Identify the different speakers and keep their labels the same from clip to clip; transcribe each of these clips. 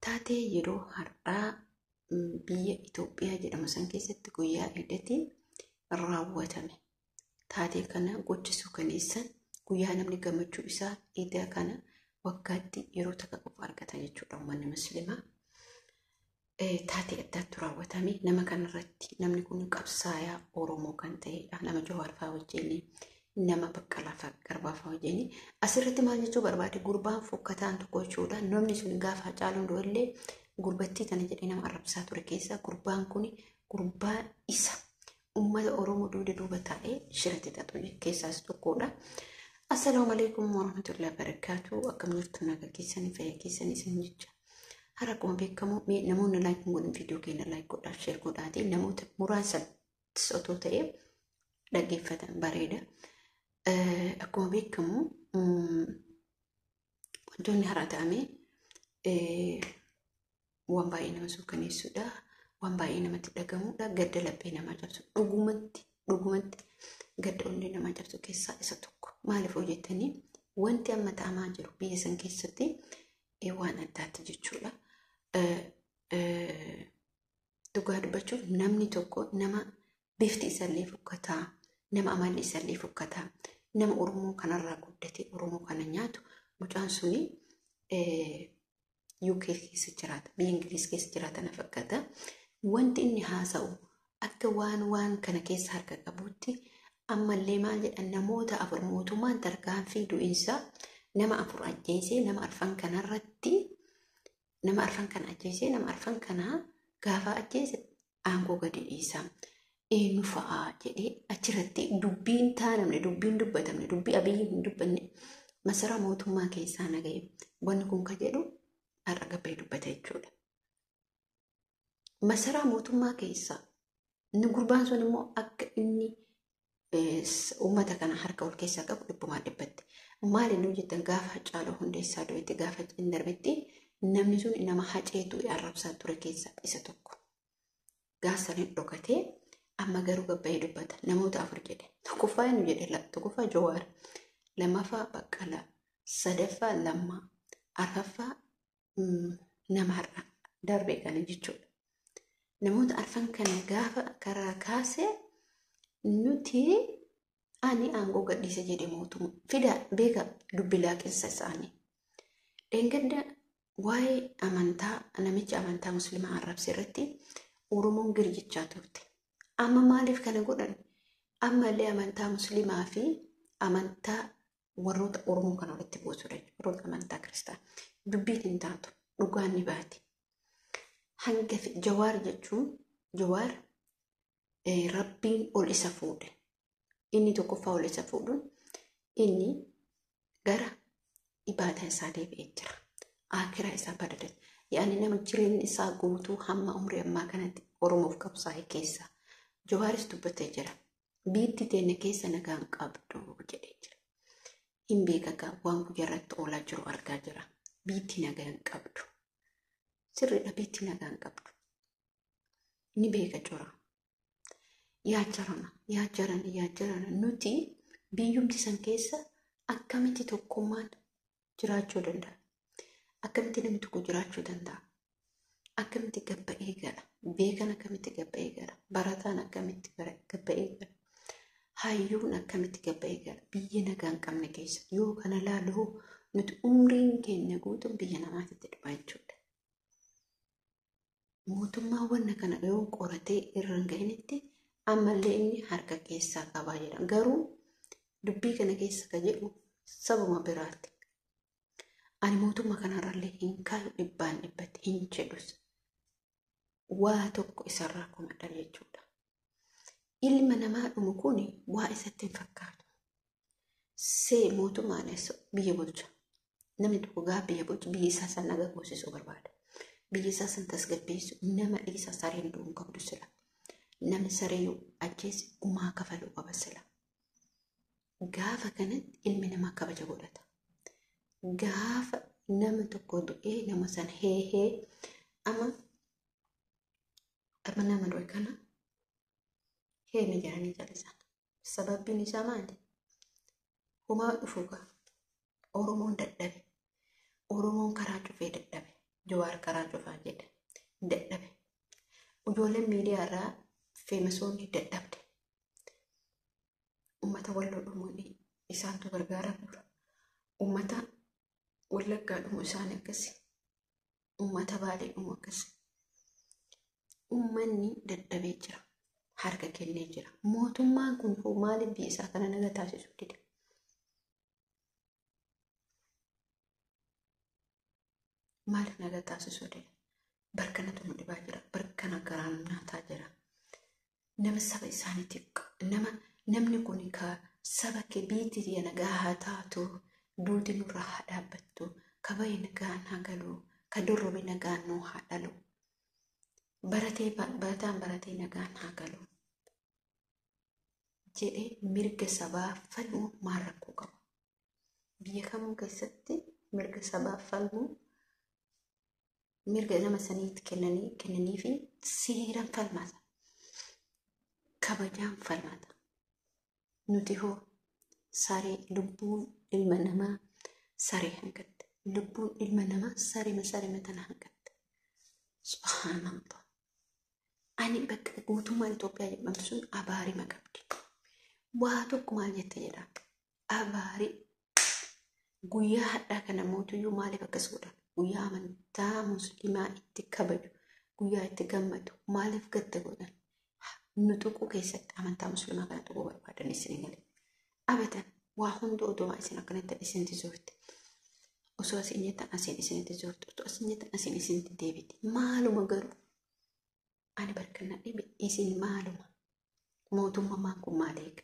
Speaker 1: Taatee yeroo har'aa biyya Itoophiyaa jedhamu san keessatti guyyaa iidatiin raawwatame. Taatee kana gocha suukaneessan guyyaa namni gammachuu isaa iidaa kana waggaatti yeroo takka qofa argata jechuudha uummanni musliimaa. Taatee addaatti raawwatame nama kanarratti namni kun qabsaayaa Oromoo kan ta'edha. Nama Jawaar fa'aa wajjin, nama Baqqalaa fa'aa Garbaa fa'aa wajjin. Asirratti maal jechuu barbaade gurbaan fokkataan tokko jechuudha. Namni sun gaafa Hacaaluun du'ellee gurbattii tana jedhee nama arrabsaa ture keessa gurbaan kun gurbaa isa uummata Oromoo duuda duuba taa'ee shiratti xaxu keessaas tokkodha. Assalaamu alaikum warahmatullahi wabarakatuh. Akkam jirtu nagaa keessanii fayyaa keessanii isin jecha. Har'a akkuma beekamu namoonni like hin godhin viidiyoo keenya like godhaa share godhaatii namoota muraasa otoo ta'ee dhaggeeffatan bareeda. Akkuma beekamu wantoonni har'a ta'ame waan baay'ee nama suukaneessudha. Waan baay'ee namatti dhagahamudha. Gadda laphee namaa cabsu. Dhugumatti dhugumatti gadda onnee namaa cabsu keessaa isa tokko. Maaliif hojjettanii wanti amma ta'amaa jiru biyya san keessatti waan addaatti jechuudha. Dhugaa dubbachuuf namni tokko nama bifti isaallee fokkataa, nama amalli isaallee fokkataa, nama Oromoo kanarraa guddate Oromoo kana nyaatu mucaan suni UK keessa jiraata, biyya Ingiliz keessa jiraata na fakkaata. Wanti inni haasa'u akka waan waan kana keessa harka qabuutti ammallee maal jedhan namoota afur mootummaan tarkaanfii du'insaa nama afur ajjeesee nama arfan kanarratti nama arfan kana ajjeesee nama arfan kanaa gaafa ajjeese aangoo gadi dhiisa. Eenyu fa'aa jedhee achirratti dubbiin taanamne dubbiin dubbatamne dubbii Abiyyi hin dubbanne masaraa mootummaa keessaa naga'e wanni kun ka jedhu har'a gabbee dubbata jechuudha. Masaraa mootummaa keessaa inni gurbaan sun immoo akka inni uummata kana harka ol keessaa qabu dhibbumaan dhibbatti. Maali nu jettan gaafa Hacaaluu Hundeessaa du'etti gaafa inni darbetti namni sun nama haceetu arrabsaa ture keessaa isa tokko. Gaafa dhokatee amma garuu gabba'ee dubbata. Namoota afur jedhe. Tokkoffaa eenyu jedhe tokkoffaa Jawaar, lammaffaa Baqqalaa, sadaffaa Lammaa, arfaffaa nama har'a darbe kana jechuudha. Namoota arfan kana gaafa karaa kaasee nuti ani aangoo gadhiisa jedhe mootummaa fida beeka dubbi laaqinsa isaanii. Dheengadda waa'ee amantaa namicha amantaa musliimaa arrabse irratti Oromoon girjichaa turte. Amma maaliif kana godhan? Ammallee amantaa musliimaa fi amantaa warroota Oromoo kana walitti buusudha. Warroota amantaa kiristaanaa. Dubbiin hin taatu. Dhugaan ni baati. Hanga Jawaar jechuun Jawaar Rabbiin ol isa fuudhe. Inni tokkoffaa ol isa fuudhuun inni gara ibaadaa isaa deebi'ee jira. Akiraa isaa badadate. Yaani nama jireenyi isaa guutuu hamma umrii ammaa kanatti Oromoof qabsaa'e keessa. Jawaaris dubbatee jira. Biitti teenya keessa nagaan qabdu jedhee jira. Hin beekagaa waan guyyaarratti oolaa jiru argaa jira. Biitti nagaa hin qabdu. Sirriidha biitti nagaa hin qabdu. Ni beeka jira. Yaa jarana, yaa jarana, yaa jarana nuti biyyumti san keessa akkamitti tokkummaan jiraachuu danda'a? Akkamitti namni tokko jiraachuu danda'a? Akkamitti gabba'ee gala? Beekan akkamitti gabba'ee gala? Barataan akkamitti gabba'ee gala? Hayyuun akkamitti gabba'ee gala? Biyya nagaa hin qabne keessa yoo kana laalu nuti umriin keenya guutuun biyya namaatitti dhuma jechuudha. Mootummaan wanna kana yoo qoratee irra hin ga'initti ammallee inni harka keessaa qabaa jedha. Garuu dubbii kana keessa ka jedhu sabuma biraati. Ani mootummaa kanarrallee hin kaayu dhibbaan dhibbatti hin jedhus. Waa tokko isarraa komadha jechuudha. Ilma namaa dhumu kun waa isatti hin fakkaatu. See mootummaan biyya bulcha. Namni tokko gaafa biyya bulchu biyya isaa san nagaa goosisuu barbaada. Biyya isaa san tasgabbeessu nama dhiisa sareen du'uu hin qabdu sila. Namni saree yoo ajjeese gumaa kafaluu qaba sila. Gaafa kanatti ilmi namaa kabaja godhata. Gaafa nama tokko du'ee nama sana heehee amma amma nama du'e kana heeme jedhanii callisan. Sababbiin isaa maali? Homaa dhufu gaa. Oromoon dadhabe. Oromoon karaa cufee dadhabe. Jawaar karaa cufaa jedhe. Dadhabe. Ijoolleen miidiyaa irraa feemasoonni dadhabde. Uummata Walloo dhumuun isaantu gargaaraa dura. Uummata Wallaggaa dhumu isaan akkasi. Uummata Baalee dhumu akkasi. Uummanni dadhabee jira. Harka kennee jira. Mootummaan kun hoo maaliif biyya isaa kana naga taasisuu dide? Maaliif naga taasisuu dide? Barkanatu nu dhibaa jira. Barkana garaan nyaataa jira. Nama saba isaaniitiif nama namni kun ka saba kee biyyi tiyya nagaa haa taatu, duuti nurraa haa dhaabbattu, ka bahe nagaan haa galu, ka dorrobe nagaan nuu haa dhalu. Baratee barataan baratee nagaan haa galu. Jedhee mirga sabaa falmuu maal rakkoo qaba? Biyya kamuu keessatti mirga sabaa falmuu mirga nama saniitti kennanii fi seeraan falmata. Kabajaan falmata. Nuti hoo saree lubbuun ilma namaa saree hanqatte. Lubbuun ilma namaa saree tana hanqatte. Subhaanallah. Ani bakka guutummaan Itoophiyaa jedhamtu sun abaarima qabdi. Waa tokko maal jette jedha. Abaarii. Guyyaa hadhaa kana mootuyyuu maaliif akkas godhan? Guyyaa amantaa musliimaa itti kabaju, guyyaa itti gammadu maaliif gadda godhan? Nu tuquu keessatti amantaa musliimaa kana tuquu barbaadan isin galee. Abadan waa hunda odumaa isin akkanatti isinitti zoorti. Osoo asiin jettan asiin isinitti zoorti. Osoo asiin jettan asiin isinitti deebiti. Maaluma garuu ani barkanna dhibe isin maaluma? Mootummaan kun maal eega?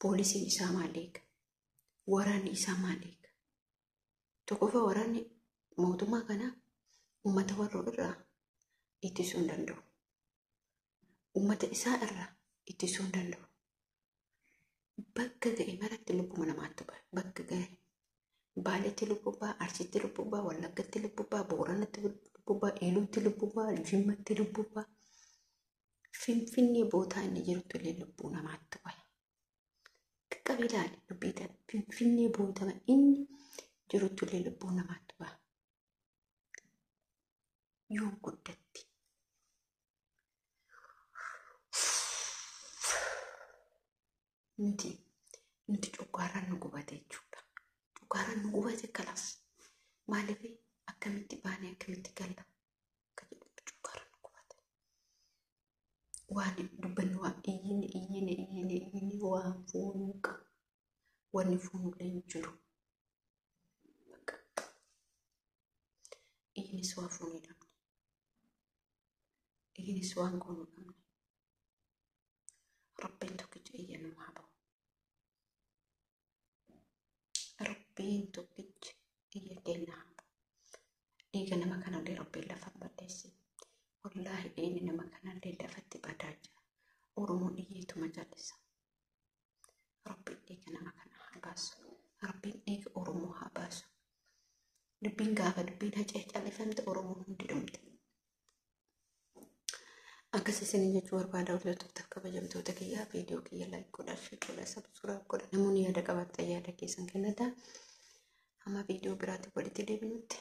Speaker 1: Poolisiin isaa maal eega? Waraanni isaa maal eega? Tokkoffaa waraanni mootummaa kana uummata warroo irraa ittisuu hin danda'u. Uummata isaa irraa ittisuu hin danda'u. Bakka ga'e maratti lubbuma namaatti ba'a. Bakka ga'e Baaleetti lubbuu ba'a, Arsiitti lubbuu ba'a, Wallaggatti lubbuu ba'a, Booranatti lubbuu ba'a, Eeluutti lubbuu ba'a, Jimmatti lubbuu ba'a. Finfinnee bootaa inni jirutti illee lubbuu namaatti ba'a. Qaqqabi ilaali dubbii tana. Finfinnee bootama inni jirutti illee lubbuu namaatti ba'a. Yoom guddatti? Nuti cuggaarraan nu gubate jechuudha. Cuggaarraan nu gubate kalas. Maaliif akkamitti baanee akkamitti galla? Akka jedhutti cuggaarraan nu gubate. Waan dubbannu waan iyyine iyyine iyyine iyyine waan fuunuu qabu. Wanni fuunullee hin jiru. Bakka iyyinis waa fuunuu dhabne. Iyyinis waan goonuu dhabne. Rabbiin tokkicha iyya nu haa bahu. Rabbiin tokkicha iyya keenya haa bahu. Dhiiga nama kanallee Rabbiin lafa balleessi. Wallaahi dhiigni nama kanallee lafatti badaa jira. Oromoon iyyeetuma jallisa. Rabbiin dhiiga nama kana haa baasu. Rabbiin dhiiga Oromoo haa baasu. Dubbiin gaafa dubbiin hacee callifamte Oromoon hundi dhumte. Akkas isin jechuu barbaada hordoftoota kabajamtoota kiyyaa viidiyoo kiyya like godhaa, share godhaa, subscribe godhaa. Namoonni yaada qabaattan yaada keessan kennataa. Hamma viidiyoo biraatti walitti deebinutti